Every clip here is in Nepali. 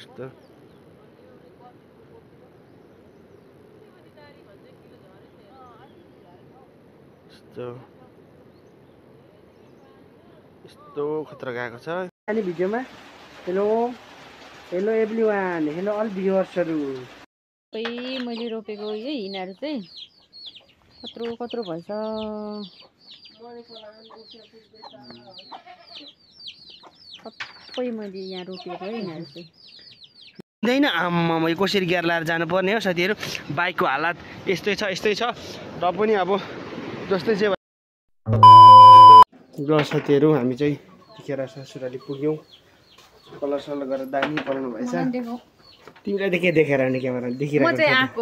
यस्तो यस्तो खतरा गएको छ अनि भिडियोमा। Hello hello everyone, hello all भ्युअर्सहरु। मैले रोपेको यही यिनीहरू चाहिँ कत्रो कत्रो भएछ। सबै मैले यहाँ रोपेको यिनीहरू चाहिँ हुँदैन। आम्मा मैले कसरी गियर लाएर जानुपर्ने हो साथीहरू। बाइकको हालत यस्तै छ र पनि अब जस्तै चाहिँ ल साथीहरू हामी चाहिँ यतिखेर ससुराली पुग्यौँ। कलर सलर गरेर दामी बनाउनु भएछ। तिमीलाई त के देखाएर नि क्यामेरा देखिरहेको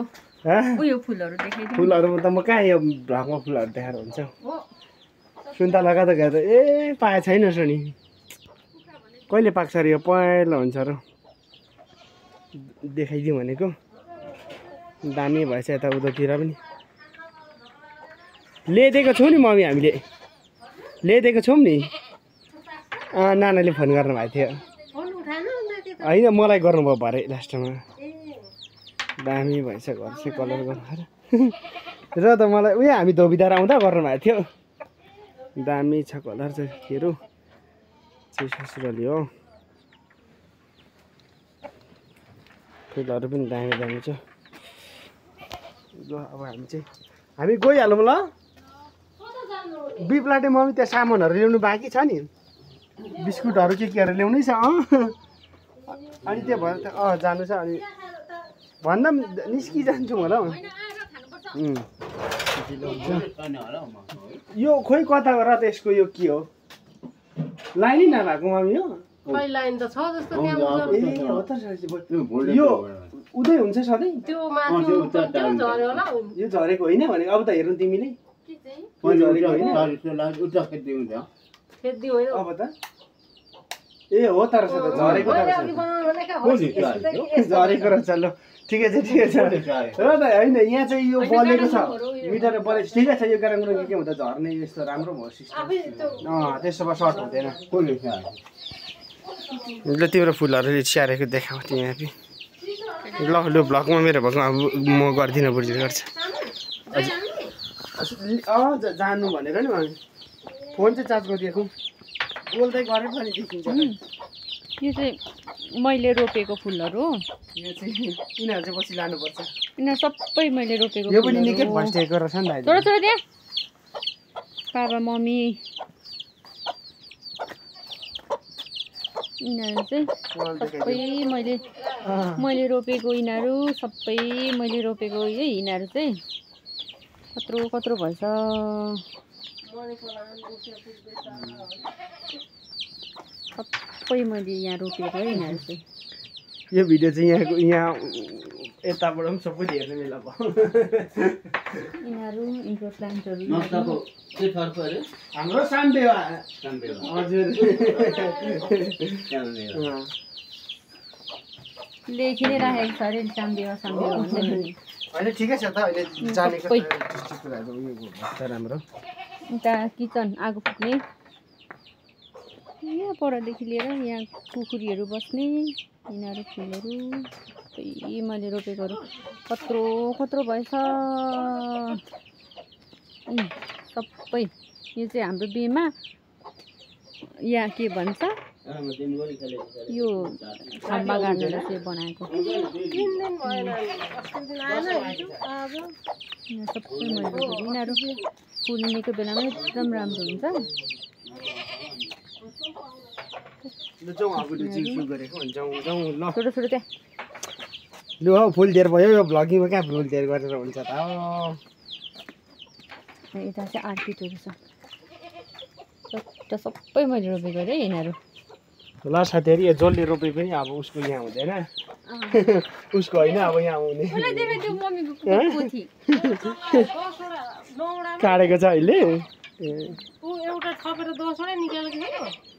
फुलहरू त म कहाँ यो भ्लगमा फुलहरू देखाएर हुन्छ। सुन्तला कता गएर ए पाए छैन नि कहिले पाक्छ अरे यो पहिलो हुन्छ र देखाइदिउँ भनेको। दामी भएछ यता उतातिर पनि ल्याइदिएको छौँ नि मम्मी, हामीले ल्याइदिएको छौँ नि। नानाले फोन गर्नु भएको थियो होइन मलाई गर्नुभयो भरे लास्टमा। दामी भएछ घर चाहिँ कलर गर्नु र त मलाई उयो हामी धोबीधार आउँदा गर्नुभएको थियो। दामी छ कलर चाहिँ खेरो चाहिँ ससुराली हो। फुलहरू पनि दामी दामी छ। ल अब हामी गइहालौँ ल। बिपलाटे मम्मी त्यहाँ सामानहरू ल्याउनु बाँकी छ नि, बिस्कुटहरू केहरू ल्याउनै छ। अनि त्यो भएर त जानु छ। अनि भन्दा पनि निस्किजान्छु होला हौ। यो खोइ कता र त यसको यो के हो लाइनै नभएको मम्मी हो। लाइन त छ जस्तो त्यहाँ ए हो त यो उदय हुन्छ सधैँ त्यो माथि झर्यो होला। यो झरेको होइन भनेको अब त हेर्नु तिमीले अब त ए हो त रहेछ त झरेको झरेको रहेछ। ल ठिकै छ र त होइन यहाँ चाहिँ यो बलेको छ मिटर बलेको ठिकै छ। यो कारणले के हुँदा झर्ने यस्तो राम्रो भयो सिस्टम। त्यसो भए सर्ट हुँदैन। ल तिम्रो फुलहरू स्याहारेको देखाऊ यहाँ पनि। ल लु भ्लगमा मेरो भ्लगमा अब म गर्दिनँ बुझ्दै गर्छ। जानु भनेर नि फोन चाहिँ चार्ज गरिदिएको बोल्दै गरेँ पनि देखिन्छ। यो चाहिँ मैले रोपेको फुलहरू हो। यो चाहिँ यिनीहरू चाहिँ पछि लानुपर्छ। यिनीहरू सबै मैले रोपेको। यो पनि निकै फस्टेको रहेछ नि त। छोरा छोरा त्यहाँ बाबा मम्मी यिनीहरू चाहिँ सबै मैले रोपेको। यिनीहरू सबै मैले रोपेको यही यिनीहरू चाहिँ कत्रो कत्रो भएछ। सबै मैले यहाँ रोपेको यिनीहरू चाहिँ। यो भिडियो चाहिँ यहाँ यताबाट पनि सबैले हेर्ने बेला भयो। यिनीहरू इन्डोर प्लान्टहरू हाम्रो साम्बेवा हजुर लेखि नै राखेको छ अरे साम्बेवा भन्दै नि। होइन ठिकै छ त अहिले जानेको राम्रो। उता किचन आगो फुक्ने यहाँ परदेखि लिएर यहाँ कुकुरीहरू बस्ने यिनीहरू फुलहरू सबै मैले रोपेकोहरू कत्रो कत्रो भएछ सबै। यो चाहिँ हाम्रो बिहेमा यहाँ के भन्छ यो खम्बा गाड्नेर चाहिँ बनाएको सबै मैले रोपेको। यिनीहरू फुल्नेको बेलामा एकदम राम्रो हुन्छ। छोटो छोटो त्यहाँ लु हौ फुल धेर भयो। यो भ्लगिङमा कहाँ फुल धेर गरेर हुन्छ त। यता चाहिँ आर्किडहरू छ सबै मैले रोपेको अरे यिनीहरू। ल साथीहरू यो जसले रोपे पनि अब उसको यहाँ हुँदैन उसको होइन अब यहाँ आउने काटेको छ अहिले। एउटा थपेर 10 वटा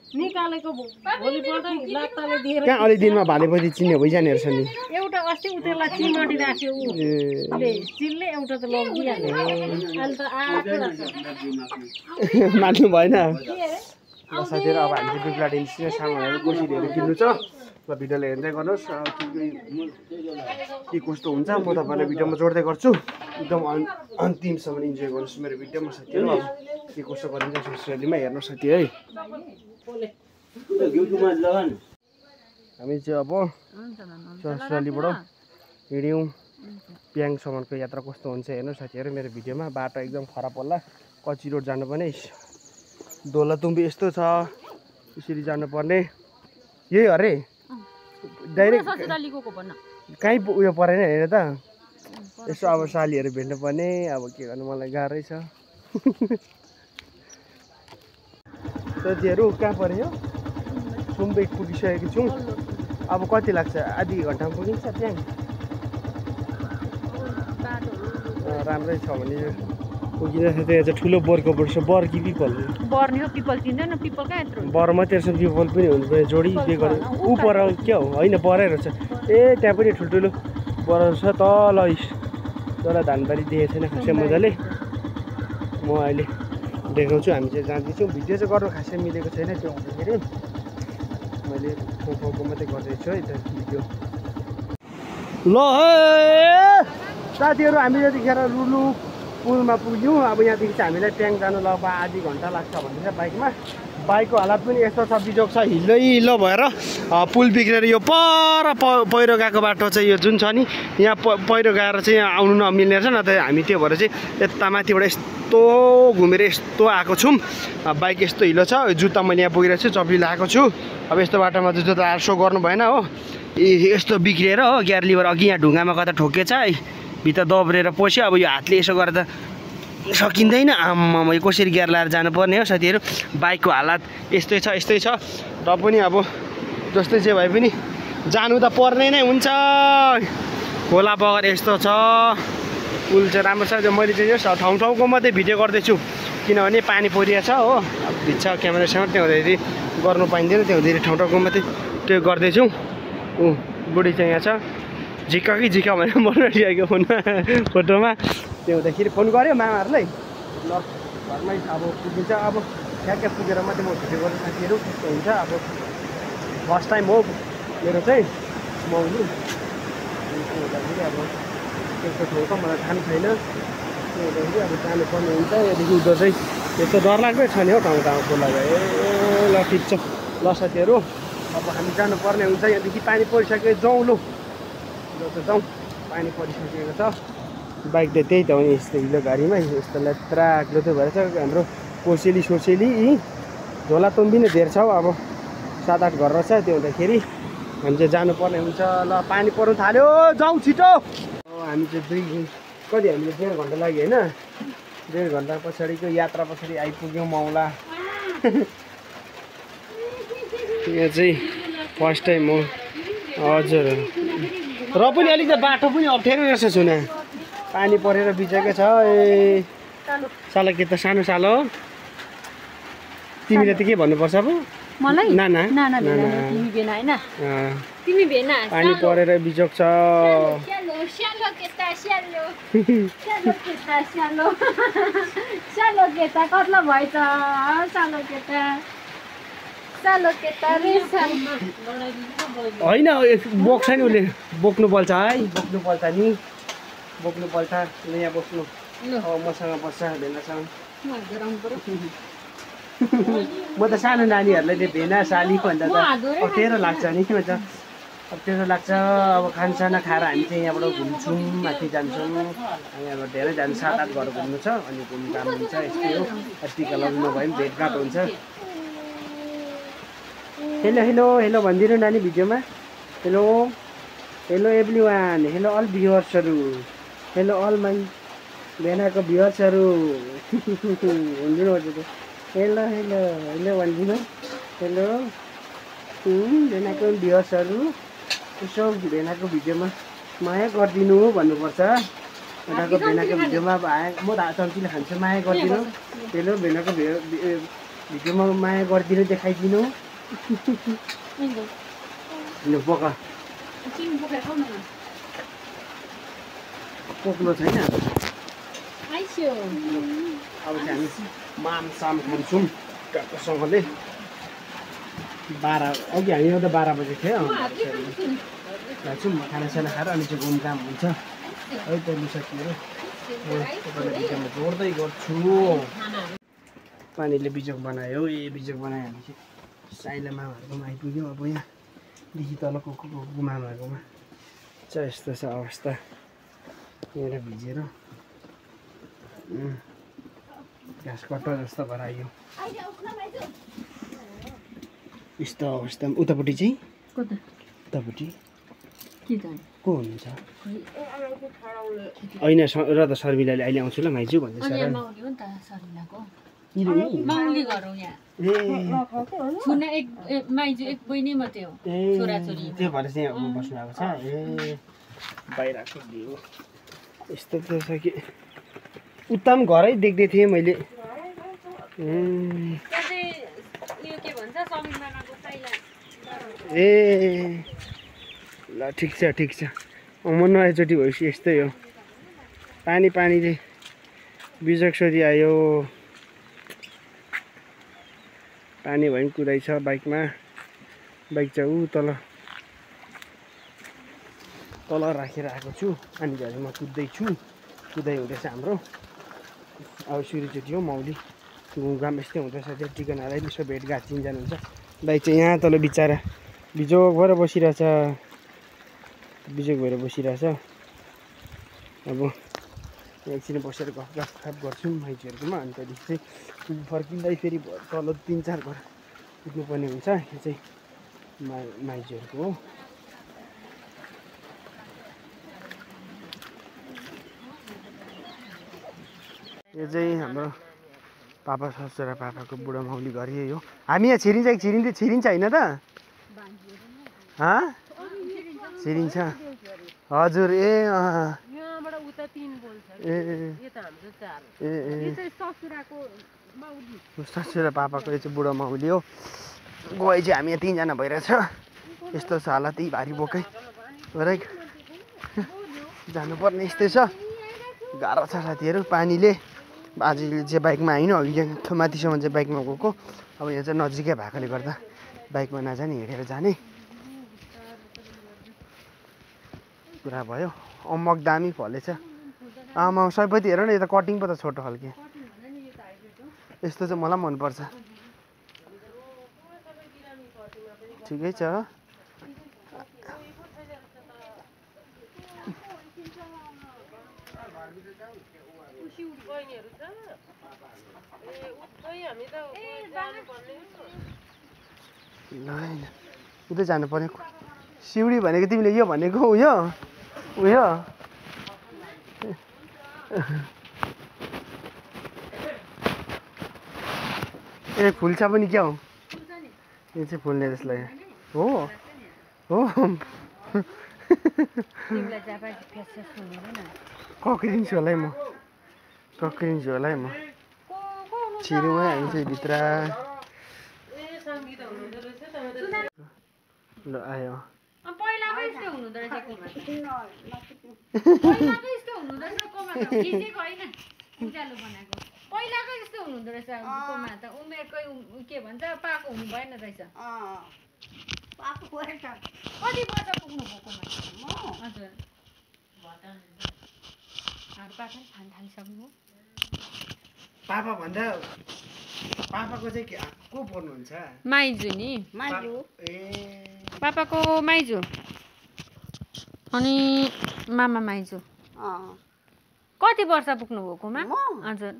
निकालेको भोलिपल्ट लात्ताले दिएर कहाँ अलि दिनमा भालेपछि चिन्ने भइजाने रहेछ नि। एउटा अस्ति उतेलाई चिमटी राख्यो चिल्ले एउटा त लगिहाल्यो। अहिले त मान्नु भएन। साथीहरू अब हामी चाहिँ बिपलाट इन्डस्ट्रीमा सामानहरू कोसीहरू किन्नु छ। ल भिडियोलाई हेर्दै गर्नुहोस् के कस्तो हुन्छ म तपाईँलाई भिडियोमा जोड्दै गर्छु एकदम अन्तिमसम्म इन्जोय गर्नुहोस् मेरो भिडियोमा साथीहरू अब के कस्तो गरिन्छ ससुरालीमा हेर्नु साथी है हामी चाहिँ अब ससुरालीबाट हिँड्यौँ प्याङसम्मको यात्रा कस्तो हुन्छ हेर्नु साथीहरू मेरो भिडियोमा बाटो एकदम खराब होला कच्ची रोड जानुपर्ने दोलातुम्बी यस्तो छ यसरी जानुपर्ने यही अरे डाइरेक्ट कहीँ उयो परेन हेर त यसो अब सालीहरू भेट्नु पर्ने अब के गर्नु मलाई गाह्रै छ साथीहरू कहाँ पऱ्यो सुम्बेक पुगिसकेको छौँ अब कति लाग्छ आधी घन्टामा पुगिन्छ त्यहाँ राम्रै छ भने पुगिँदैछ त्यहाँ चाहिँ ठुलो बरको पर्छ बर कि पिपल पिपल चिन्दैन पिपल कहाँ यत्रो बर मात्रै रहेछ पिपल पनि हुनुपर्ने जोडी के गर्नु ऊ पर क्या हो होइन परै रहेछ ए त्यहाँ पनि ठुल्ठुलो बर छ तल धानबारी देखेको छैन खासै मजाले म अहिले देखाउँछु हामी चाहिँ जाँदैछौँ भिडियो चाहिँ गर्नु खासै मिलेको छैन त्यो हुँदाखेरि मैले फोटोको मात्रै गर्दैछु है त भिडियो ल साथीहरू हामी यतिखेर रुलु पुलमा पुग्यौँ अब यहाँदेखि चाहिँ हामीलाई ट्याङ जानु लगभग आधी घन्टा लाग्छ भन्दैछ बाइकमा बाइकको हालत पनि यस्तो छ बिजोग छ हिलो भएर पुल बिग्रेर यो पहिरो गएको बाटो चाहिँ यो जुन छ नि यहाँ पहिरो गएर चाहिँ यहाँ आउनु नमिल्ने रहेछ न त हामी त्यो भएर चाहिँ यता माथिबाट यस्तो घुमेर यस्तो आएको छौँ बाइक यस्तो हिलो छ जुत्ता मैले यहाँ पुगिरहेको छु चप्ली लगाएको छु अब यस्तो बाटोमा चाहिँ जुत्ता सो गर्नु भएन हो यस्तो बिग्रिएर हो ग्यार लिभर अघि यहाँ ढुङ्गामा कता ठोकेछ है भित्र दब्रेर पस्यो अब यो हातले यसो गरेर त सकिँदैन आम्मा यो कसरी ग्यार लाएर जानुपर्ने हो साथीहरू बाइकको हालत यस्तै छ र पनि अब जस्तै चाहिँ भए पनि जानु त पर्ने नै हुन्छ खोला बगर यस्तो छ पुल चाहिँ राम्रो छ मैले चाहिँ यो ठाउँको मात्रै भिडियो गर्दैछु किनभने पानी परिरहेको छ हो अब भिज्छ क्यामेरासँग त्यो हुँदाखेरि गर्नु पाइँदैन त्यो हुँदाखेरि ठाउँको मात्रै त्यो गर्दैछु ऊ बुढी चाहिँ यहाँ छ झिक्का कि झिक्का भनेर बनाइरहेको फोनमा फोटोमा त्यो हुँदाखेरि फोन गऱ्यो मामाहरूलाई ल घरमै अब पुगिन्छ अब ठ्याक्कै पुगेर मात्रै म भिडियो गर्नु साथीहरू कस्तो हुन्छ अब फर्स्ट टाइम हो मेरो चाहिँ मौली त्यो हुँदाखेरि अब त्यस्तो ठाउँ त मलाई थाहा छैन त्यो हुँदाखेरि अब जानुपर्ने हुन्छ यहाँदेखि उद्धर चाहिँ यस्तो डरलाग्दै छ नि हौ ठाउँको लागि ए ल ठिक छ ल साथीहरू अब हामी जानुपर्ने हुन्छ यहाँदेखि पानी परिसक्यो जाउँ लु जाउँ पानी परिसकेको छ बाइक त त्यही त हो नि यस्तो हिलो गाडीमा यस्तो लेत्रा आग्लो त भएछ हाम्रो कोसेली सोसेली झोलातुम्बी नै धेर छ हौ अब 7-8 घर रहेछ त्यो हुँदाखेरि हामी चाहिँ जानुपर्ने हुन्छ ल पानी पर्नु थाल्यो जाउँ छिटो हामी चाहिँ कति हामीले 1.5 घन्टा लाग्यो होइन 1.5 घन्टा पछाडिको यात्रा पछाडि आइपुग्यौँ मौला यहाँ चाहिँ फर्स्ट टाइम हो हजुर र पनि अलिक त बाटो पनि अप्ठ्यारो रहेछ सुना पानी परेर बिचेकै छ ए सालो के त सानो सालो तिमीले त के भन्नुपर्छ अब मलाई नाना तिमी भेना हैन तिमी भेना पानी परेर बिचोक छ सालो केटा कत्ला भएछ सालो केटा रे होइन बोक्छ नि उसले बोक्नु पर्छ है बोक्नु पर्छ ल यहाँ बस्नु मसँग बस्छ भेनासँग म त सानो नानीहरूलाई त्यो भेना साली भन्दा त अप्ठ्यारो लाग्छ नि अप्ठ्यारो लाग्छ अब खानसाना खाएर हामी चाहिँ यहाँबाट घुम्छौँ माथि जान्छौँ यहाँबाट धेरै जान्छ 7-8 घर घुम्नु छ अनि घुमघाम हुन्छ यस्तै हो टिका लगाउनु नभए पनि भेटघाट हुन्छ हेलो भनिदिनु नानी भिडियोमा हेलो एभ्रिवान हेलो अल भ्युअर्सहरू हेलो अल माई भेनाको भ्युअर्सहरू भनिदिनु हेलो भनिदिनु हेलो भेनाको भ्युअर्सहरू यसो भेनाको भिडियोमा माया गरिदिनु भन्नुपर्छ भेनाको भिडियोमा म त चम्चीले खान्छु माया गरिदिनु हेलो भेनाको भिडियोमा माया गरिदिनु देखाइदिनु बोक पोक्नु छैन अब चाहिँ हामी मामसाम खान्छौँ टक्कसँगले 12 अघि हामी आउँदा 12 बजे थियो जान्छौँ खानासाना खाएर अनि चाहिँ घुम काम हुन्छ है त लिसकेर बिजोकमा जोड्दै गर्छु पानीले बिजोक बनायो बिजोक बनायो भने चाहिँ साइला मामाहरूकोमा आइपुग्यो अब यहाँदेखि तल को मामाहरूकोमा चाहिँ यस्तो छ अवस्था यहाँ भिजेर घाँस कट्टा जस्तो भएर आयो यस्तो अवस्था उतापट्टि चाहिँ उतापट्टि को हुनुहुन्छ होइन र त शर्मिलाले अहिले आउँछु ल माइजू भन्दैछ त्यो भएर चाहिँ अब बस्नु भएको छ बाहिरको भ्यू यस्तो त छ कि उता पनि घरै देख्दै थिएँ मैले ए ल ठिक छ म नयाँचोटि भएपछि यस्तै हो पानी चाहिँ बिजोक सोधी आयो पानी भयो पनि कुदाइ छ बाइकमा बाइक चाहिँ ऊ तल राखेर आएको छु अनि भएर म कुदाइ हुँदैछ हाम्रो अब सुरुचोटि हो मौली घुमघाम यस्तै हुँदैछ त्यो टिकनहरूलाई यसो भेटघाट चिनजान हुन्छ दाइ चाहिँ यहाँ तल बिचरा बिजोक भएर बसिरहेछ अब एकछिन बसेर गफ गर्छौँ माइतीहरूकोमा अनि त्यहाँदेखि चाहिँ फर्किँदै फेरि तल 3-4 घर पुग्नुपर्ने हुन्छ यो चाहिँ माइतीहरूको हो यो चाहिँ हाम्रो पापा ससुरा पापाको बुढो मौली घर यही हो हामी यहाँ छिरिन्छ होइन त छिरिन्छ हजुर ससुरा पापाको यो चाहिँ बुढो मौली हो गए चाहिँ हामी यहाँ 3 जना भइरहेछ यस्तो छ हालत त्यही भारी बोकै जानुपर्ने यस्तै छ गाह्रो छ साथीहरू पानीले बाजेले चाहिँ बाइकमा आइन अघि माथिसम्म चाहिँ बाइकमा गएको अब यहाँ चाहिँ नजिकै भएकोले गर्दा बाइकमा नजाने हिँडेर जाने कुरा भयो अम्बक दामी फलेछ आमा सयपत्री हेर न यता कटिङ पो त छोटो खालके यस्तो चाहिँ मलाई मनपर्छ ठिकै छ उतै जानु पर्ने सिउडी भनेको तिमीले यो भनेको उयो ए फुल्छ पनि क्या हो यो चाहिँ फुल्ने जसलाई हो कक्रिन्छु होला है म छिरुमै हाल्छ भित्र ल आयो पहिलाको जस्तो हुनुहुँदो रहेछ कोमा त उमेरकै के भन्छ पाको हुनु भएन रहेछ कति वर्ष पुग्नु भएकोमा हजुर पाका खान थालिसक्नु पापा भन्दा पापाको चाहिँ को पर्नुहुन्छ माइजू नि पापाको माइजू अनि मामा माइजू कति वर्ष पुग्नु भएकोमा हजुर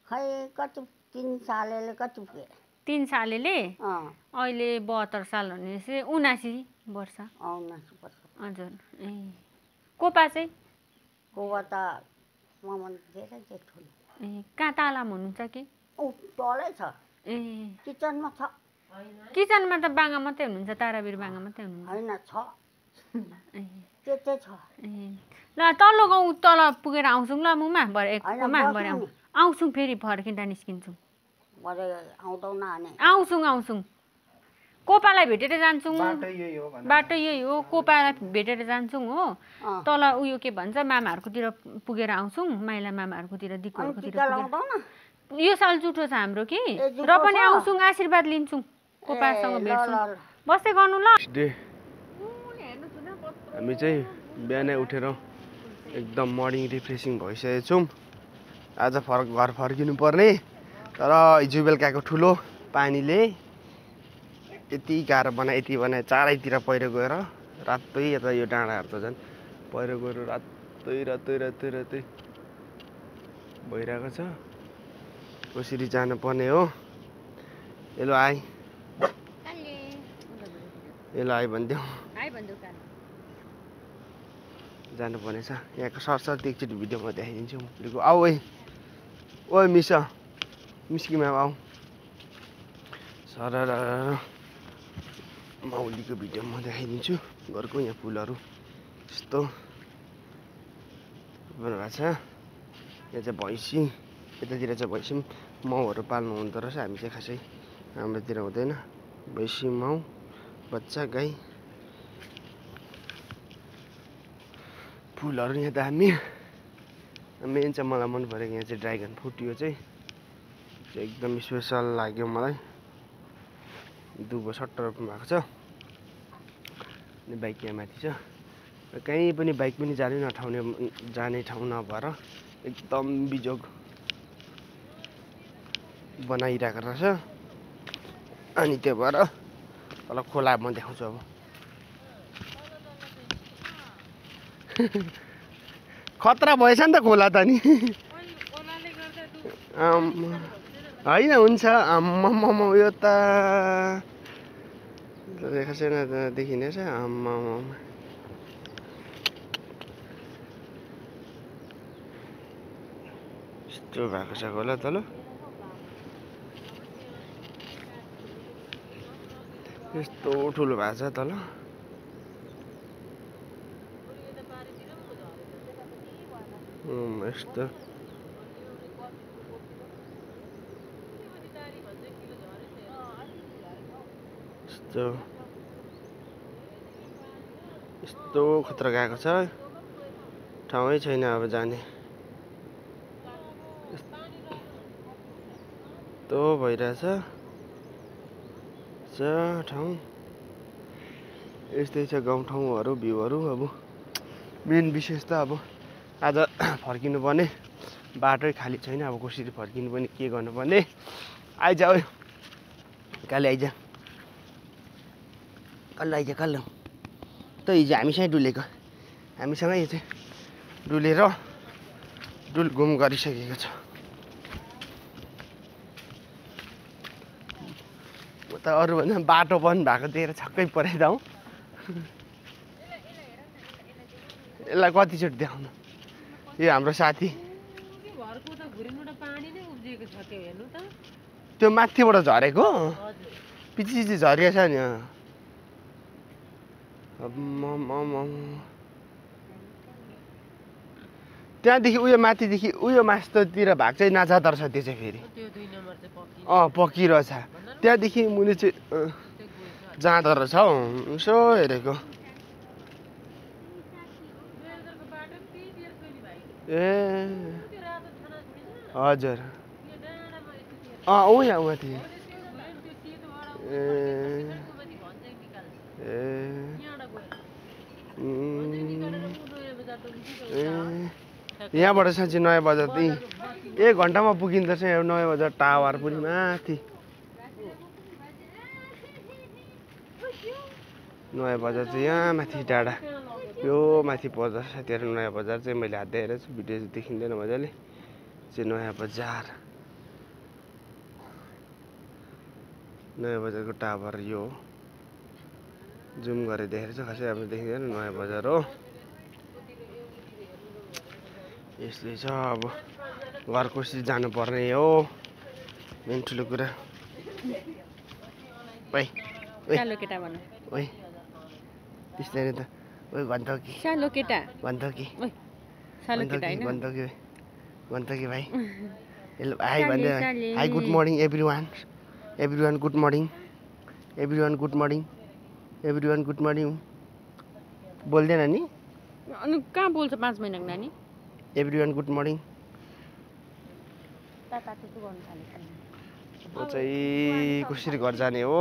खै कति 3 सालले कति पुगे 3 सालले अहिले 72 साल भनेपछि 79 वर्ष हजुर ए कोपा चाहिँ कोपा त ममन धेरै जेठो ए कहाँ तालाम हुनुहुन्छ कि तलै छ ए किचनमा छ किचनमा त बाङा मात्रै हुनुहुन्छ ताराबीर बाङा मात्रै हुनुहुन्छ हैन छ त्यतै छ ए ल तल्लो गाउँ तल पुगेर आउँछौँ ल मुमा भरे एकमा भरे आउँछौँ फेरि फर्किँदा निस्किन्छौँ भरे आउँदौ न अनि आउँछौँ कोपालाई भेटेर जान्छौँ बाटो यही हो कोपालाई भेटेर जान्छौँ हो तल उयो के भन्छ मामाहरूकोतिर पुगेर आउँछौँ माइला मामाहरूकोतिर दिक्कुहरूकोतिर यो साल जुठो छ हाम्रो कि र पनि आउँछौँ आशीर्वाद लिन्छौँ कोपासँग भेट्छौँ बस्दै गर्नु ल हामी चाहिँ बिहानै उठेर एकदम मर्निङ रिफ्रेसिङ भइसकेको छौँ आज घर फर्किनु पर्ने तर हिजो बेलुकाको ठुलो पानीले यति गाह्रो बनाए यति बनाए चारैतिर पहिरो गएर रातै यता यो डाँडाहरू त झन् पहिरो गएर रातै भइरहेको छ कसरी जानुपर्ने हो हेलो आइ भनिदेऊ जानुपर्ने छ यहाँको सरसर्ती एकचोटि भिडियोमा देखाइदिन्छु मुखको आऊ ओइ मिस्की म्याम आऊ सर माउलीको भिडियोमा देखाइदिन्छु घरको यहाँ फुलहरू यस्तो बनाएको छ यहाँ चाहिँ भैँसी यतातिर चाहिँ भैँसी माउहरू पाल्नु हुँदो रहेछ हामी चाहिँ खासै हाम्रोतिर हुँदैन भैँसी माउ बच्चा गाई फुलहरू यहाँ दामी मेन चाहिँ मलाई मन परेको यहाँ चाहिँ ड्रागन फ्रुट यो चाहिँ एकदम स्पेसल लाग्यो मलाई दुबो सट्ट रोप्नु भएको छ अनि बाइक यहाँ माथि छ कहीँ पनि बाइक पनि जाने ठाउँ नभएर एकदम बिजोग बनाइरहेको रहेछ अनि त्यो भएर तल खोला म देखाउँछु अब खतरा भएछ नि त खोला त नि होइन हुन्छ आम्मामा यो त देखा छैन देखिनेछ आम्मामा यस्तो भएको छ खोला तल यस्तो ठुलो भएको छ तल यस्तो यस्तो खतरा गएको छ ठाउँै छैन अब जाने यस्तो भइरहेछ ठाउँ यस्तै छ गाउँठाउँहरू भ्यूहरू अब मेन विशेष त अब आज फर्किनु पर्ने बाटै खाली छैन अब कसरी फर्किनु पर्ने के गर्नुपर्ने आइज काले आइज कल्लो त हिजो हामीसँगै डुलेको हामीसँगै यो चाहिँ डुलेर घुम गरिसकेको छ म त अरूभन्दा बाटो बन्द भएको देखेर छक्कै पराइदाउ यसलाई कतिचोटि देखाउनु यो हाम्रो साथी त्यो माथिबाट झरेको पछि झरिएछ नि त्यहाँदेखि उयो माथिदेखि उयो मास्टरतिर भएको चाहिँ नाजादर छ त्यो चाहिँ फेरि पकिरहेछ त्यहाँदेखि मुनि चाहिँ जाँदो रहेछ हौ यसो हेरेको ए हजुर यहाँ माथि यहाँबाट साँच्ची नयाँ बजार त्यही 1 घन्टामा पुगिँदो रहेछ यहाँ नयाँ बजार टावर पनि माथि नयाँ बजार चाहिँ यहाँ माथि टाढा यो माथि पर्छ साथीहरू नयाँ बजार चाहिँ मैले हात देखेर छु भिडियो चाहिँ देखिँदैन मजाले चाहिँ नयाँ बजारको टावर यो जुम गरेर देखेर चाहिँ खासै अब देखिँदैन नयाँ बजार हो यसले छ अब घर कसरी जानुपर्ने हो मेन ठुलो कुरा सानो केटा भन ओइ त्यस्तै त ओइ भन्दकी सानो केटा भन्दकी ओइ सानो केटा हैन भन्दकी भाइ हेलो हाई भन्दै high good morning everyone good morning everyone good morning बोल्दैन नि अनि कहाँ बोल्छ 5 महिनाको नानी एभ्रीवान गुड मर्निङ ताता टुटु गर्नु थालेछ म चाहिँ कसरी घर जाने हो